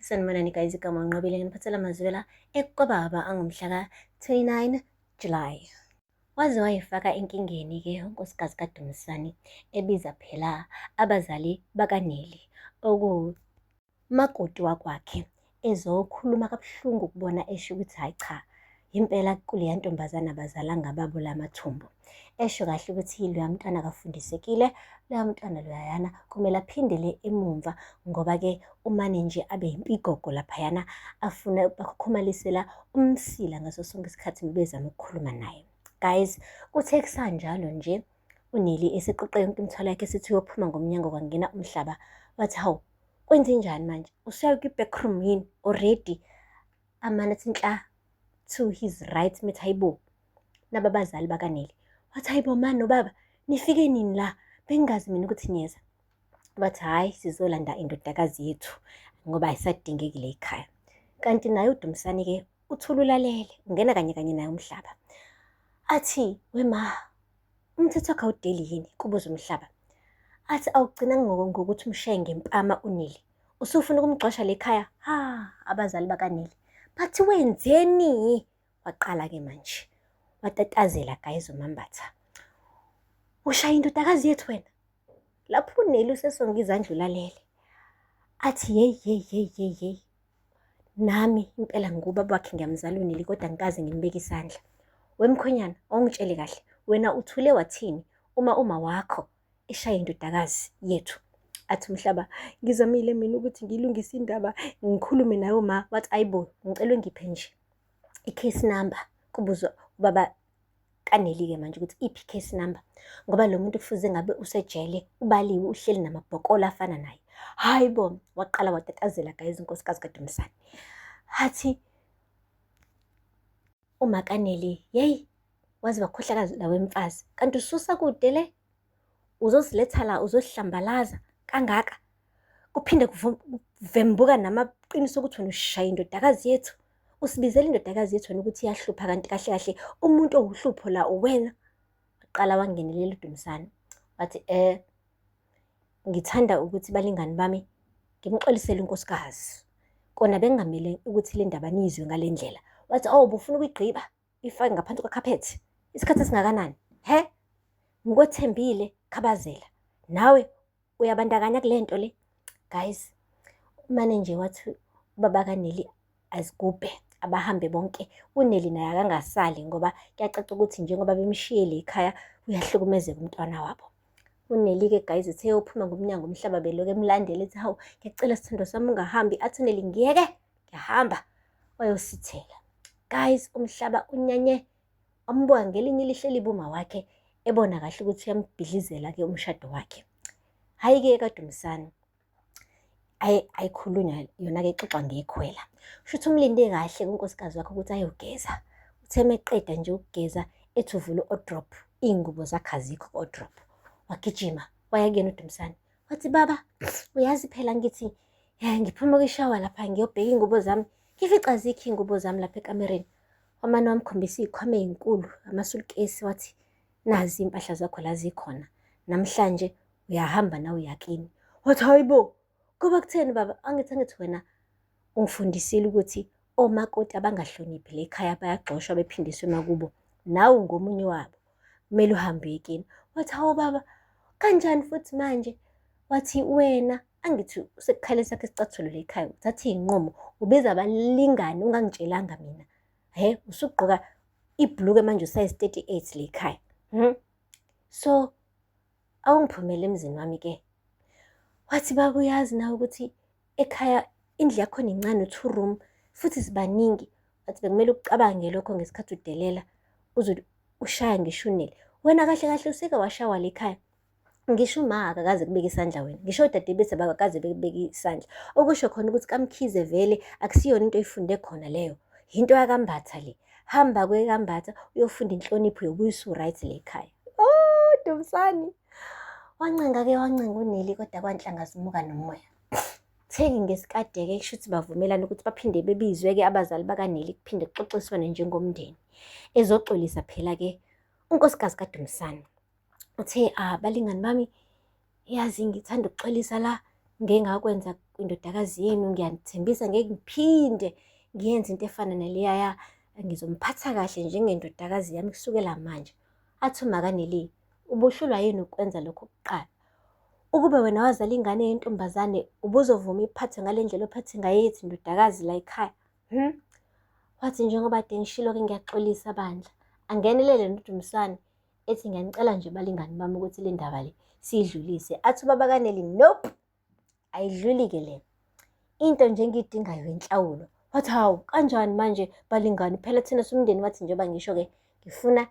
Sanibonani guys, igama uNqobile nginiphathela amazwela ekwababa angomhla ka-29 July. Waze wayifaka enkingeni-ke unkosikazi kaDumisani ebiza phela abazali bakaNeli okuwumakoti wakwakhe ezokhuluma kabuhlungu kubona esho ukuthi hhayi cha impela kuleya ntombazane abazalanga babo lamathumbu. Esho kahle ukuthi loya mntwana akafundisekile, loya mntwana loyayana kumele aphindele emumva ngoba-ke umane nje abe yimpigogo laphayana afuna bakhukhumalisela umsila ngaso sonke isikhathi bebezama ukukhuluma naye. Guys, kuthe kusanjalo nje uNeli eseqoqe yonke imithwalo yakhe esithi uyophuma ngomnyango kwangena umhlaba wathi hawu kwenzenjani manje usuya kwi-backroom yini already amane athi nhla to his right methi hayibo naba abazali bakaNeli. Wathi hayibo ma nobaba nifike nini la bengingazi mina ukuthi niyeza. Bathi hhayi sizolanda indodakazi yethu ngoba ayisadingeki le ekhaya. Kanti naye uDumisani-ke uthula ulalele ungena kanye kanye naye umhlaba. Athi wema umthetho wakho awudeli yini kubuza umhlaba. Athi awugcinanga ngokuthi umshaye ngempama uNeli. Usufuna ukumgxosha le khaya? Ha, abazali bakaNeli. Bathi wenzeni? Waqala-ke manje watatazela guys uMambatha. Ushaya indodakazi yethu wena. Lapho uNeli usesonga izandla ulalele. Athi yeyi yeyi yeyi yeyi yeyi. Nami impela ngubaba wakhe ngiyamzala uNeli kodwa ngikaze ngimbeke isandla. Wemkhwenyana awungitshele kahle wena uthule wathini uma uma wakho eshaye indodakazi yethu. Athi umhlaba ngizamile mina ukuthi ngilungise indaba ngikhulume nawe ma wathi ayibo ngicela ungiphe nje i-case number kubuzwa ubaba kaNeli-ke manje ukuthi iphi i-case number ngoba lo muntu kufuze ngabe usejele ubaliwe uhleli namabhokolo afana naye. Hhayi bo, waqala watatazela guys unkosikazi kaDumisani. Athi uma kaNeli, yeyi waze wakhohlakala la wemfazi, kanti ususa kude le uzosiletha la uzosihlambalaza kangaka kuphinde kuvembuka namaqiniso ukuthi wena ushaya indodakazi yethu usibizela indodakazi yethu wena ukuthi iyahlupha kanti kahle kahle umuntu owuhlupho la uwena waqala wangenelela uDumisani wathi eh ngithanda ukuthi balingani bami ngimxolisele unkosikazi kona bengingamele ukuthi le ndaba niyizwe ngale ndlela wathi oh ubufuna ukuyigqiba uyifake ngaphansi kwekhaphethi isikhathi esingakanani he ngikwethembile khabazela nawe uyabandakanya kule nto le guys umane nje wathi ubaba kaNeli azigubhe abahambe bonke uNeli naye akangasali ngoba kuyacaca ukuthi njengoba bemshiyele ekhaya uyahlukumezeka umntwana wabo uNeli-ke guys uthe uphuma ngomnyango umhlaba beloku emlandela ethi hawu ngiyacela sithandwa sami ungahambi athi uNeli ngiyeke ngiyahamba wayosithela guys umhlaba unyanye wambuka ngelinye ilihle libuma wakhe ebona kahle ukuthi uyambhidlizela-ke umshado wakhe hhayi-ke kaDumisani ayikhulunywa yona-ke ixoxa ngekhwela shuthi umlinde kahle kunkosikazi wakhe ukuthi ayogeza uthe meqeda nje ukugeza ethi uvula u-odrop iy'ngubo zakhe azikho ku-odrop wagijima waya kuyena uDumisani wathi baba uyazi phela ngithi ngiphuma kwishawa lapha ngiyobheka iy'ngubo zami ngifica azikho iy'ngubo zami lapha ekamereni wamane wamkhombisa iy'khwama ey'nkulu amasulukesi wathi nazi iy'mpahla zakho la zikhona namhlanje uyahamba nawe uyakini wathi hayi bo kuba kutheni baba angithi angithi wena ungifundisile ukuthi omakoti abangahloniphi le khaya bayagxoshwa bephindiswe emakubo nawe ungomunye wabo kumele uhambe uyekini wathi hawu baba kanjani futhi manje wathi wena angithi sekukhale sakhe isicathulo le ekhaya uthatha iy'nqumo ubiza abalingani ungangitshelanga mina he usugqoka ibhuluke manje usayizi 38 le ekhaya hmm? So awungiphumele emzini wami ke. Wathi baba uyazi nawe ukuthi ekhaya indlu yakhona incane u-two room futhi sibaningi. Wathi bekumele ukucabange lokho ngesikhathi udelela uze ushaya ngisho unele. Wena kahle kahle useke washawa le ekhaya. Ngisho uma akakaze kubeka isandla wena, ngisho odadebethu abakaze bekubeke isandla. Okusho khona ukuthi kaMkhize vele akusiyona into oyifunde khona leyo. Yinto yakaMbatha le. Hamba kwekaMbatha uyofunda inhlonipho uyobuya usu-right le ekhaya. Oh, Dumisani. Wancenga-ke wancenga uNeli kodwa kwanhlanga zimuka nomoya. Theki ngesikade-ke kusho ukuthi bavumelana ukuthi baphinde bebizwe-ke abazali bakaNeli kuphinde kuxoxiswane njengomndeni. Ezoxolisa phela-ke unkosikazi kaDumisani. Uthe ah balingani bami yazi ngithanda ukuxolisa la ngengakwenza Indodakazi yenu ngiyanithembisa ngeke ngiphinde ngiyenze into efana naleyaya, ngizomphatha kahle njengendodakazi yami kusukela manje. Athi uMakaneli, ubuhlulwa yini ukwenza lokho kuqala? Ukube wena wazala ingane yentombazane ubuzovuma iphathwe ngale ndlela ophathe ngayo yethu indodakazi la ekhaya? Hmm? Wathi njengoba kade ngishilo-ke ngiyaxolisa bandla. Angenelele noDumisani ethi ngiyanicela nje balingani bami ukuthi le ndaba le siyidlulise. Athi ubaba kaNeli, nope, ayidluli-ke le. Into nje engiyidingayo inhlawulo. Wathi hawu kanjani manje balingani, phela thina somndeni wathi njengoba ngisho-ke ngifuna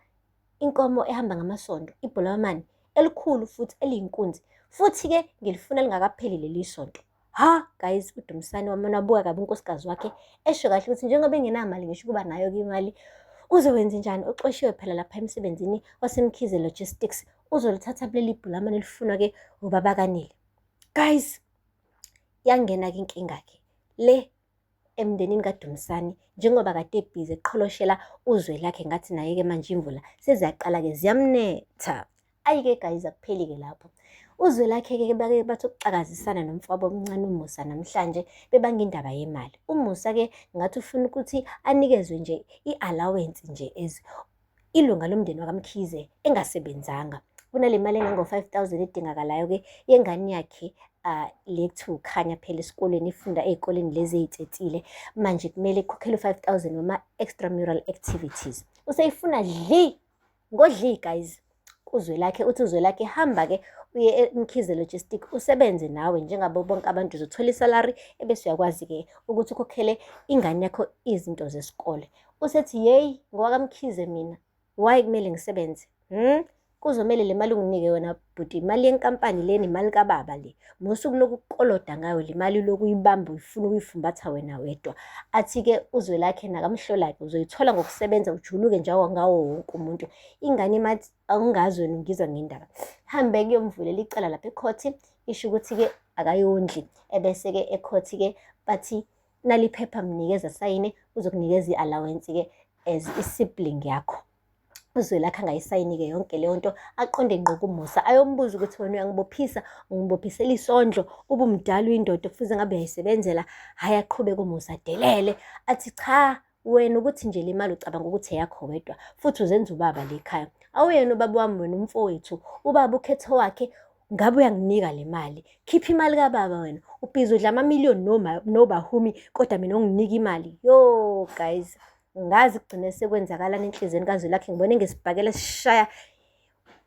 inkomo ehamba ngamasondo, ibholamani elikhulu futhi eliyinkunzi, futhi-ke ngilifuna lingakapheli leli sonto. Ha guys, uDumisani wamane wabuka kabi unkosikazi wakhe esho kahle ukuthi njengoba engenamali ngisho ukuba nayo-ke imali uzowenza njani, uxoshiwe phela lapha emsebenzini waseMkhize Logistics, uzolithatha kuleli bhulamane elifunwa-ke ubaba kaNeli. Guys, yangena-ke inkinga-ke le emndenini kaDumisani njengoba kade ebhizi eqholoshela uzwe lakhe ngathi naye-ke manje imvula seziyaqala-ke ziyamnetha. Ayi-ke guys, akupheli-ke lapho. Uzwe lakhe-ke bake bathi ukuxakazisana nomfowabo omncane uMusa namhlanje bebanga indaba yemali. UMusa-ke ngathi ufuna ukuthi anikezwe nje i-allowance nje as ilunga lomndeni wakaMkhize engasebenzanga. Kunale mali engango-5,000 edingakalayo-ke yengane yakhe le kuthiwa uKhanya phela esikolweni, ifunda ey'koleni lezi ey'tsetsile. Manje kumele ikhokhelwe u-5,000 wama-extramural activities. Useyifuna dli ngodli guys kuzwe lakhe, uthi uzwe lakhe hamba-ke uye eMkhize Logistic usebenze nawe njengabo bonke abantu, uzothola isalari ebese uyakwazi-ke ukuthi ukhokhele ingane yakho izinto zesikole. Usethi yeyi ngowakaMkhize mina, why kumele ngisebenze? Kuzomele le mali unginike yona bhuti, imali yenkampani lena, imali kababa le. Musa ukulokhu ukukoloda ngayo le mali, ulokhu uyibamba uyifuna ukuyifumbatha wena wedwa. Athi-ke uzwe lakhe nakamhlola-ke uzoyithola ngokusebenza ujuluke njengawo ngawo wonke umuntu. Ingane imathi awungazi wena ungizwa ngendaba. Hambe kuyomvulela icala lapha ekhothi, isho ukuthi-ke akayondli. Ebese-ke ekhothi-ke bathi nali iphepha mnikeza sayine, uzokunikeza i-allowance-ke as i-sibling yakho. Uzwe lakhe angayisayini-ke yonke leyo nto, aqonde ngqo kuMusa ayombuza ukuthi wena uyangibophisa, ungibophisela isondlo, ubumdala uyindoda kufuze ngabe uyayisebenzela. Hhayi aqhubeke uMusa adelele, athi cha wena ukuthi nje le mali ucabanga ukuthi eyakho wedwa futhi uzenza ubaba le ekhaya. Awuyena ubaba wami wena umfowethu, ubaba ukhetho wakhe ngabe uyanginika le mali. Khipha imali kababa wena, ubhizi udla amamiliyoni nobahumi kodwa mina unginika imali. Yo guys, ngazi kugcine sekwenzakalani enhliziyweni kaZwelakhe, ngibone ngesibhakela esishaya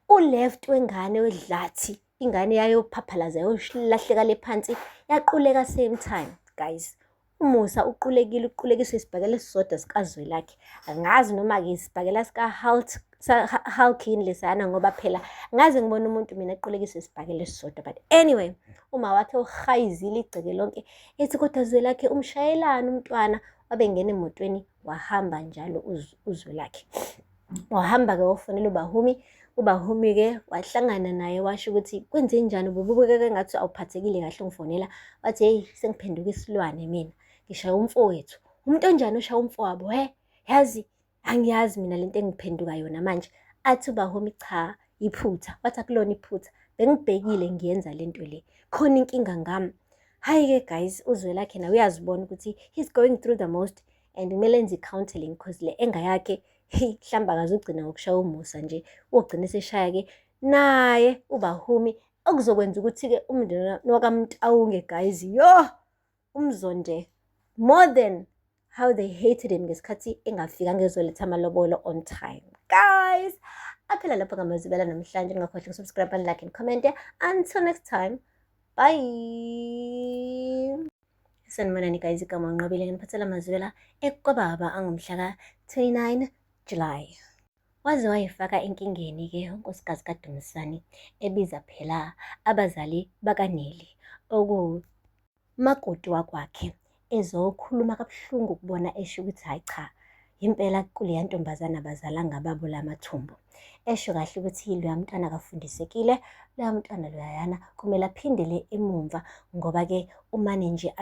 u-left wengane wedlathi, ingane yayophaphalaza yayolahleka le phansi, yaquleka same time guys. UMusa uqulekile, uqulekiswe isibhakela esisodwa sikaZwelakhe. Angazi noma-ke isibhakela sika-Hulk Hulk yini lesayana, ngoba phela ngaze ngibone umuntu mina equlekiswe isibhakela esisodwa. But anyway, uma wakhe uhayizile igceke lonke, ethi kodwa Zwelakhe umshayelani umntwana, wabe ngena emotweni wahamba njalo uZwelakhe. Wahamba-ke wafonela uBahumi, uBahumi-ke wahlangana naye washo ukuthi kwenze njani, ububukeka engathi awuphathekile kahle ungifonela. Wathi heyi sengiphenduka isilwane mina, ngishaya umfowethu. Umuntu onjani oshaya umfowabo he? Yazi angiyazi mina lento engiphenduka yona manje. Athi uBahumi cha iphutha, wathi akulona iphutha, bengibhekile ngiyenza lento le, khona inkinga ngami. Hhayi-ke guys, uZwelakhe nawe uyazibona ukuthi he's going through the most and kumele enze i-counselling cause le enga yakhe mhlawumbe akazugcina ngokushaya uMusa nje, ugcine eseshaya-ke naye uBahumi, okuzokwenza ukuthi-ke umndeni wakaMtawunge guys, yo umzonde more than how they hated him ngesikhathi engafikanga ezoletha amalobolo on time. Guys, aphela lapho ngamazibela namhlanje, ningakhohlwa ukusubscribe and like and comment. Until next time, bye. Sanibonani guys, igama uNqobile, nginiphathela amazwela ekwababa angomhla ka-29 July. Waze wayifaka enkingeni-ke unkosikazi kaDumisani ebiza phela abazali bakaNeli okumakoti wakwakhe ezokhuluma kabuhlungu kubona esho ukuthi hhayi cha impela kuleya ntombazane abazalanga babo lamathumbu. Esho kahle ukuthi loya mntwana akafundisekile, loya mntwana loyayana kumele aphindele emumva ngoba-ke umane nje.